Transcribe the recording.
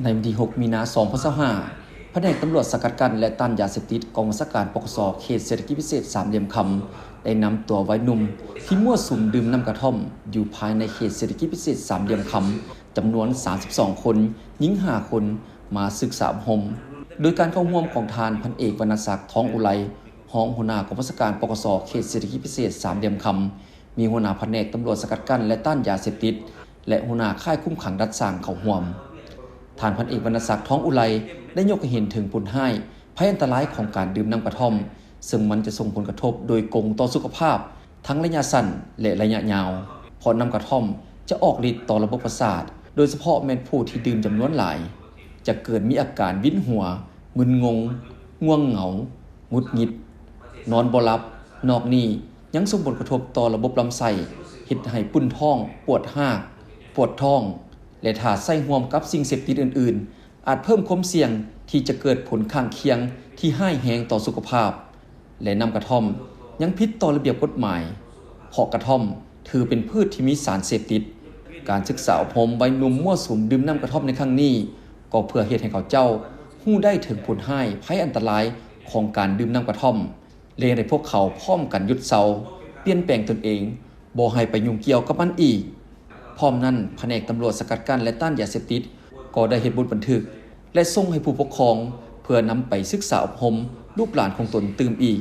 ໃນວັນທີຫົກ ມີນາ ສອງພັນຊາວຫ້າ ພະແນກຕຳຫຼວດສະກັດກັ້ນ ແລະ ຕ້ານຢາເສບຕິດ ກອງບັນຊາການ ປກສ ເຂດເສດຖະກິດພິເສດສາມຫຼ່ຽມຄຳ ໄດ້ນຳຕົວໄວໜຸ່ມທີ່ມົ້ວສຸມດື່ມນ້ຳກະທ່ອມ ຢູ່ພາຍໃນເຂດເສດຖະກິດພິເສດສາມຫຼ່ຽມຄຳ ຈຳນວນ ສາມສິບສອງ ຄົນ, ຍິງ ຫ້າ ຄົນ ມາສຶກສາອົບຮົມ ໂດຍການເຂົ້າຮ່ວມຂອງທ່ານ ພັນເອກ ວັນນະສັກ ທອງອຸໄລ ຮອງຫົວໜ້າກອງບັນຊາການ ປກສ ເຂດເສດຖະກິດພິເສດສາມຫຼ່ຽມຄຳ, ມີຫົວໜ້າພະແນກຕຳຫຼວດສະກັດກັ້ນ ແລະ ຕ້ານຢາເສບຕິດ ແລະ ຫົວໜ້າຄ້າຍຄຸມຂັງດັດສ້າງເຂົ້າຮ່ວມ. ທ່ານ ພັນເອກ ວັນນະສັກ ທອງອຸໄລ ໄດ້ຍົກໃຫ້ເຫັນເຖິງຜົນຮ້າຍ, ໄພອັນຕະລາຍຂອງການດື່ມນ້ຳກະທ່ອມ, ເຊິ່ງມັນຈະສົ່ງຜົນກະທົບໂດຍກົງຕໍ່ສຸຂະພາບ ທັງໄລຍະສັ້ນ ແລະ ໄລຍະຍາວ, ເພາະນ້ຳກະທ່ອມຈະອອກລິດຕໍ່ລະບົບປະສາດ, ໂດຍສະເພາະແມ່ນຜູ້ທີ່ດື່ມຈຳນວນຫຼາຍ ຈະເກີດມີອາການວິນຫົວ, ມຶນງົງ, ງ່ວງເຫງົາ, ຫງຸດຫງິດ, ນອນບໍ່ຫຼັບ. ນອກນີ້ຍັງສົ່ງຜົນກະທົບຕໍ່ລະບົບລຳໄສ້, ເຮັດໃຫ້ປຸ້ນທ້ອງ, ປວດຮາກ, ປວດທ້ອງ ແລະ ຖ້າໃຊ້ຮ່ວມກັບສິ່ງເສບຕິດອື່ນໆ, ອາດເພີ່ມຄວາມສ່ຽງທີ່ຈະເກີດຜົນຂ້າງຄຽງທີ່ຮ້າຍແຮງຕໍ່ສຸຂະພາບ ແລະ ນ້ຳກະທ່ອມຍັງຜິດຕໍ່ລະບຽບກົດໝາຍ ເພາະກະທ່ອມຖືເປັນພືດທີ່ມີສານເສບຕິດ. ການສຶກສາອົບຮົມໄວໜຸ່ມມົ້ວສຸມດື່ມນ້ຳກະທ່ອມໃນຄັ້ງນີ້ ກໍເພື່ອເຮັດໃຫ້ເຂົາເຈົ້າຮູ້ໄດ້ເຖິງຜົນຮ້າຍ, ໄພອັນຕະລາຍຂອງການດື່ມນ້ຳກະທ່ອມ ແລະ ເຮັດໃຫ້ພວກເຂົາພ້ອມກັນຢຸດເຊົາ, ປ່ຽນແປງຕົນເອງ, ບໍ່ໃຫ້ໄປຫຍຸ້ງກ່ຽວກັບມັນອີກ. ພ້ອມນັ້ນ, ພະແນກຕຳຫຼວດສະກັດກັ້ນ ແລະ ຕ້ານຢາເສບຕິດ ກໍໄດ້ເຮັດບົດບັນທຶກ ແລະ ສົ່ງໃຫ້ຜູ້ປົກຄອງ ເພື່ອນຳໄປສຶກສາອົບຮົມລູກຫຼານຂອງຕົນຕື່ມອີກ.